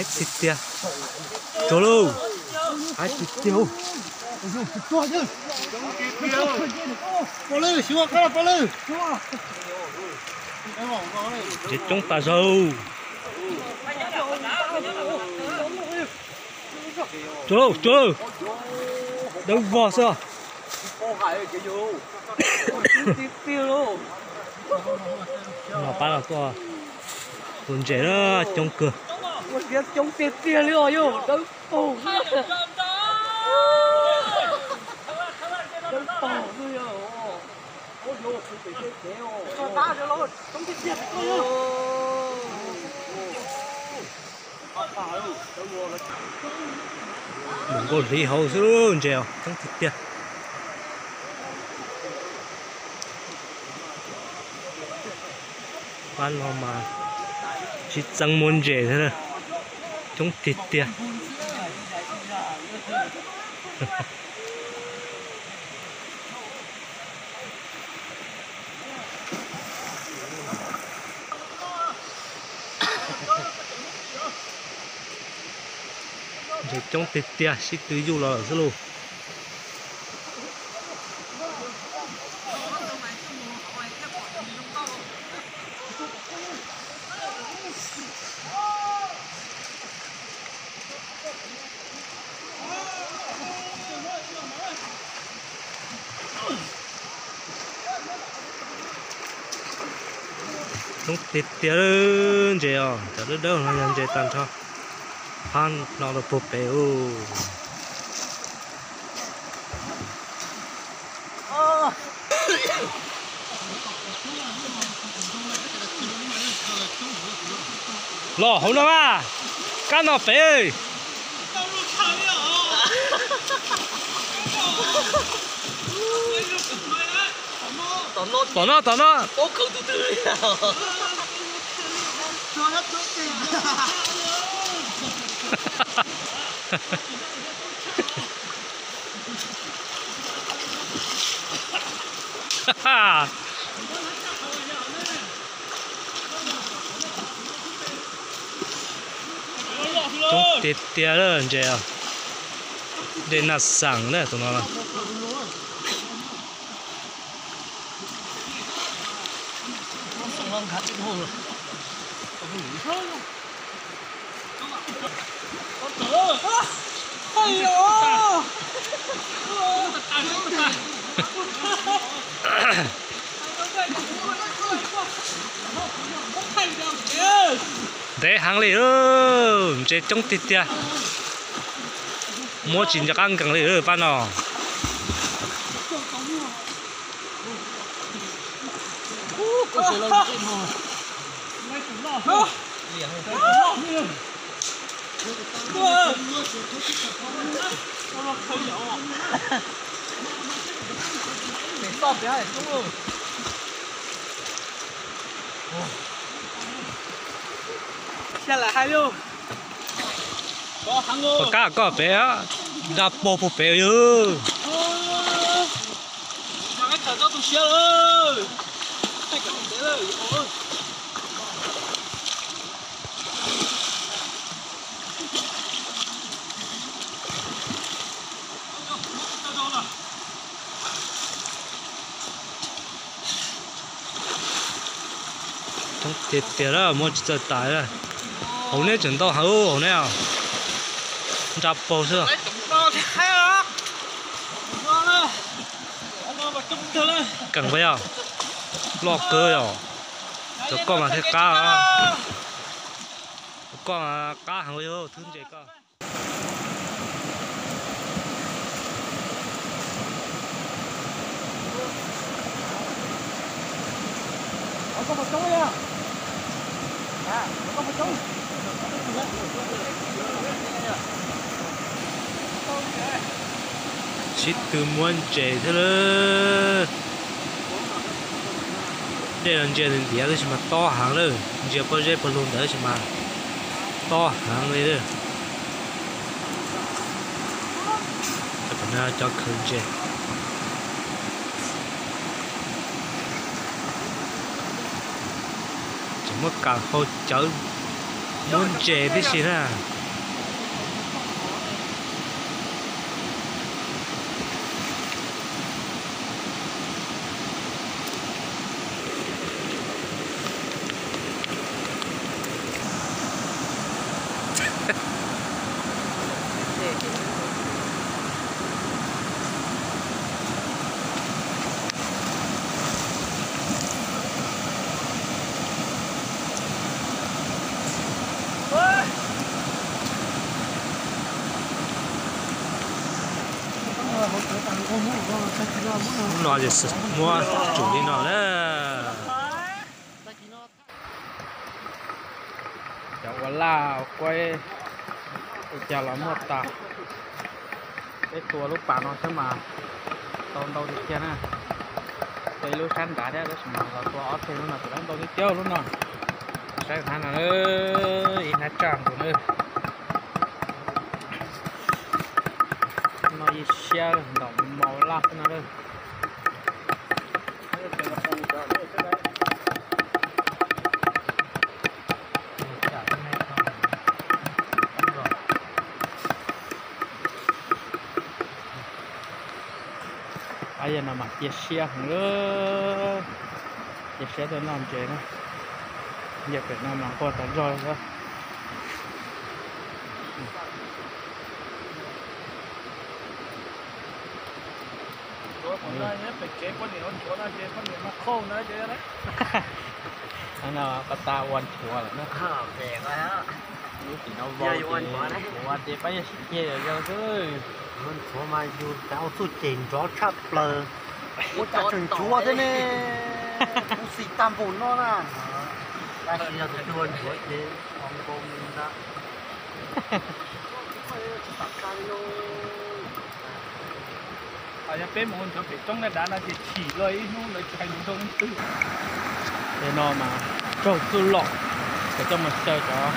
Tiag tiag. Tsuag lauj. Hais tiag tiag. Ces coob tas zog. Tsuag lauj, tsuag lauj. Dawb vog xwb. No pab no tuaj tua ntses na, coob kawg. Coob tiag tiag li os, yog dawb paug, dawb paug xwb. Mus nkauj hliv hauv xwb, ntses os coob tiag tiag. Pab no mas sib txeeb muab ntses thiab, coob tiag tiag. Ntses coob tiag tiag, sib tw yuj los lawm xwb lauj. Coob tiag tiag, ntses os, cov dawb dawb no yog ntses tag nrho. Phab no rau puag pem ub. Los hauv no mas, kab no pem. Tom no, tom no. Coob tiag tiag lawm ntses, ntses nas xeem na tus no. Ntev heev li, ntses coob tiag tiag. Muab tsis nco qab nkees li pab no. Koj kab koj pem, nra pog puag pem yog. Coob tiag tiag lawm, muab tsis txawj tas. Hauv neb tseem ntau heev hauv neb, nra paug xwb. Keej pas yog, loj kawg yog. Cov koj mas thiaj qab, cov koj mas qab heev yog thwb ntses koj. Sib tw muab ntses thiab lawm. Dej los ntsia ntiav tab sis mas tob heev lawm, ntsia pob zeb pog lug ntawd tab sis mas tob heev li lawm. Cov khaws ntses, tseem muab kam hau cawv muab ntses tib si na. Muab tsum li no na. Cov ua laj ua kuaib ua cas los muaj tas. Peb tua lub pas no xwb mas tau ntau tiag tiag na. Tua ib lub sab nrad thiab tab sis mas los tua ob teg lub no ces ntau tiag tiag lub no. Saib hnab no, ib hnab tsaj nkaus na. No ib siab ntom mau laj xwb no. Yog no mas cia siab heev, cia siab tuaj noj ntses na. Yog pem no mas nquag tas zog. Pas tas ua nchuav lawm na. Lub tim no vau ces nchuav ces pab yog sib ceg yawg xwb. Nchuav mas yus tas ua txuj ceg nrov tshaj plaws, ua cas tseem nchuav thiab ne. Kuv xis tag npaum no na. Tab sis yog tus twg ua nchuav ces npau mus ntag. Yog peb mus nchuav pem roob na dav no ces chim luaj ib hnub lawv tsis hais lus nrog leej twg. Tej no mas raug txuj lom, cov coj mus xyaw cov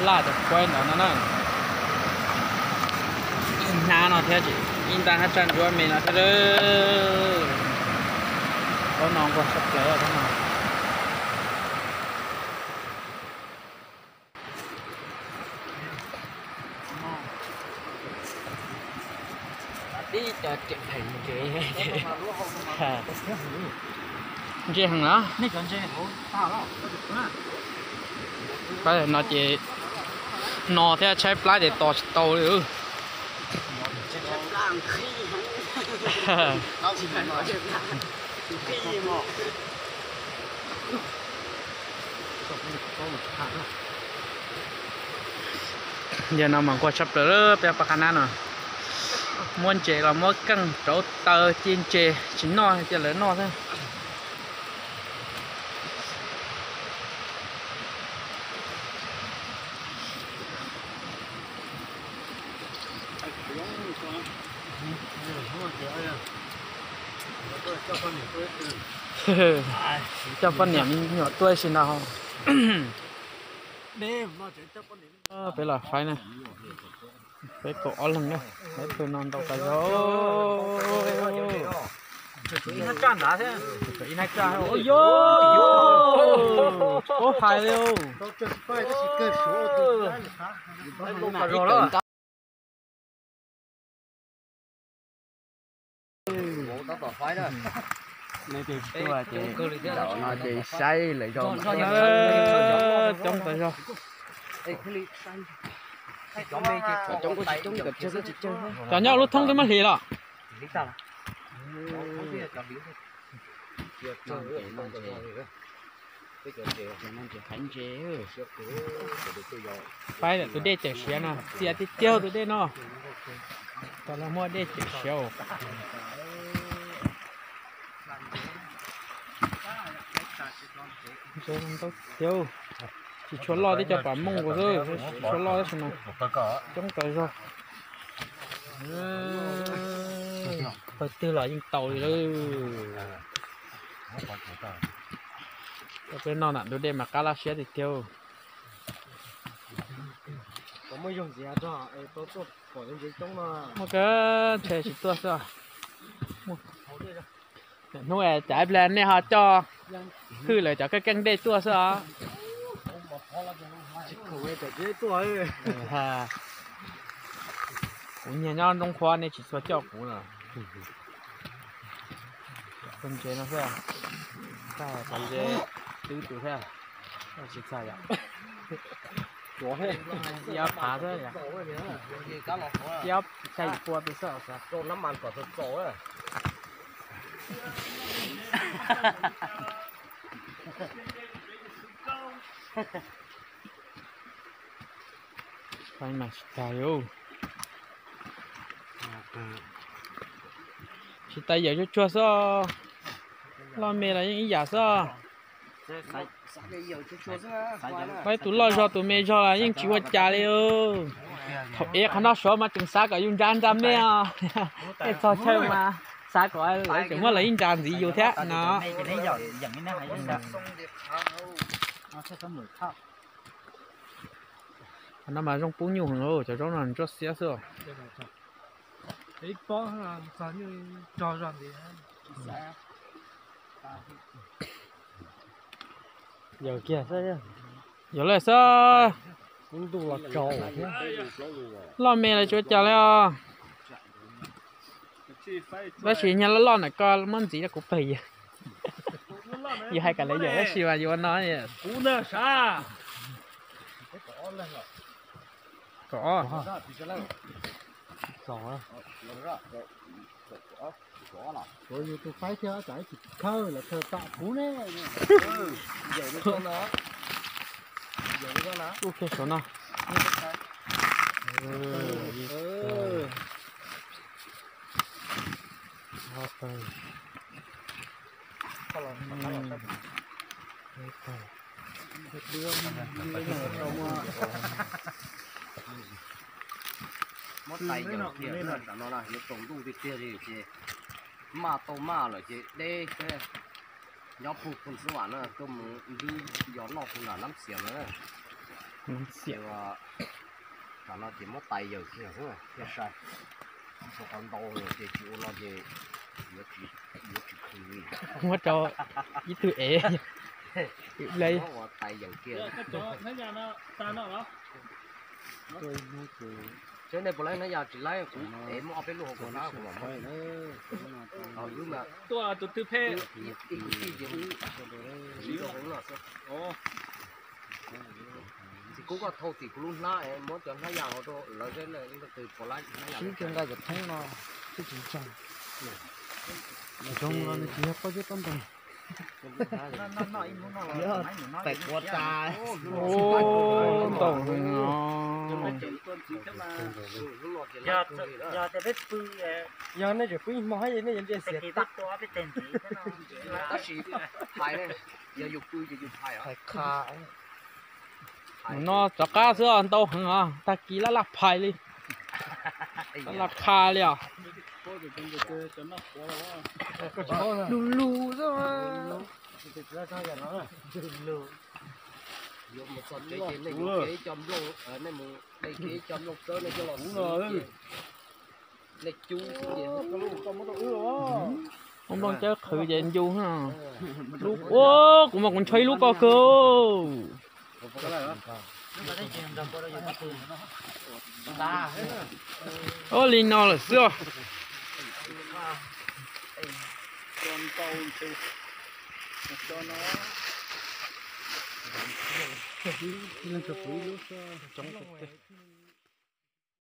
laj cov kuaib ntawd no na. Ib hnab no thiab ces ib nta hnab tsaj ntsuab me no thiab. Roob no nquag tshaj plaws roob no. Ntse heev na. Pab no ces no thiab tshaib plab ces tos tsis tau li. Yog no mas nquag tshaj plaws peb pab qab nab no. Muab ntses los muab keej rauv taws ci ntses tsis noj cia lawv noj xwb. Coj poj niam me nyuam tuaj ib sim no. Peb los faib na. Peb kaum ob leeg na. Faib pawg no ntau tas zog. Ib hnab tsaj nrad thiab. Ib hnab tsaj. Ua hais li. Ces saib lawm zog. Coob tas zog. Cov nyob lub thoob twb muab hlis los. Faib lawm tus dej cawm siav no, txias tiag tiag tus dej no. Tau los muaj dej cawm siav. Ntau tiag, tsis tshua loj, tib co pam mooj xwb, tsis tshua loj tab sis mas coob tas zog. Pawg twg los yeej tau li lawm. Peb noj nram ntug dej mas qab laj siab tiag tiag. Muaj kawg ntshe tsis tuaj xwb. Hnub cas ib pliag nej ho coj hwj lawv cov keej keej dej tuaj xwb os. Kuv nyiag nyob Nrooj Qhuab nej tsis txua coj kuv na. Txog ntses no xwb, txog ntses twb tus thiab, tsis txog yom. Ib ob phav xwb yom, ib ob xya yim pua tus xwb. Faib mas tsis tag li. Tus tais yawm tsuag tsuag xwb, loj me los yeej ib yam xwb. Ib tus loj zog tus me zog los yeej tsis ua cas li. Thaum ev qhov no suav mas tseem xav kom yus ntsa ntsa me os. Tej txog chaw mas xav kom tseem muab lawv ib ntsa ntxiv yus thiab no. Qhov no mas zoo pub nyuj heev, cov zaub no ntsuab xiab xwb. Yog kiag xwb, yog lawm xwb. Loj me los tsis ua cas li os. Tab sis nyob loj loj ntawm koj muab ntxiv rau kuv pawg yawg. Yus hais kom lawv yawm tab sis mas yus ua no. Yus tus faib thiab tsam ib tsis khawb los khawb pam kuv ne. Ub, kiag saum no. Muab tais yaws kiag, tsam no yuav tsaus ntuj tiag tiag li ces maj tau maj lawm ces deb xwb. Nyob puag Phooj Xub Vam na, tuaj mus ntws yos noj puag nram Nab Xias no. Tsam no ces muab tais yaws kiag thiaj sai. Tsis tshua qhov ntau ces tsis ua no ces yuav tsis khwv li. Muab rau ib tug ev ua tais yaws kiag. Seb nej puas laib hnab yas tsis laib kuv ev muab ob peb lub hauv kuv hnab kuv mam muab. Wb mas ib kwv tij ces wb siv rau hauv no xwb. Txiv kub koj thau tim kuv lub hnab es muab cov hnab yas hauv rau lawv seb leej twg puas laib hnab yas. Sib nqa cov theeb no twb tsis ntseeg. Zoo los nws tsis yog pob zeb pob ntoos. Yog tais quav tas. Ntau heev os. Yog nej tseem pw ib hmo thiab nej yuav ntsia xiav tib. Tab sis hais, yog yus pw ces yus hais os. Hais qha. Mus no rov qab xwb os, ntau heev os, tag kis laj laj phais li. Laj laj qha li os. Lug lug xwb. Yuav mus txog tsev ces nej mus de ib co nplooj, nej mus de kiag ib co nplooj tsawb nej coj los xwb ces nej cub xwb ces. Muab nplooj tsawb qhwv ces ncu. Ua kuv mas kuv ntshaw ib lub ko kawg. Ua li no lawm xwb os. Coob tiag tiag.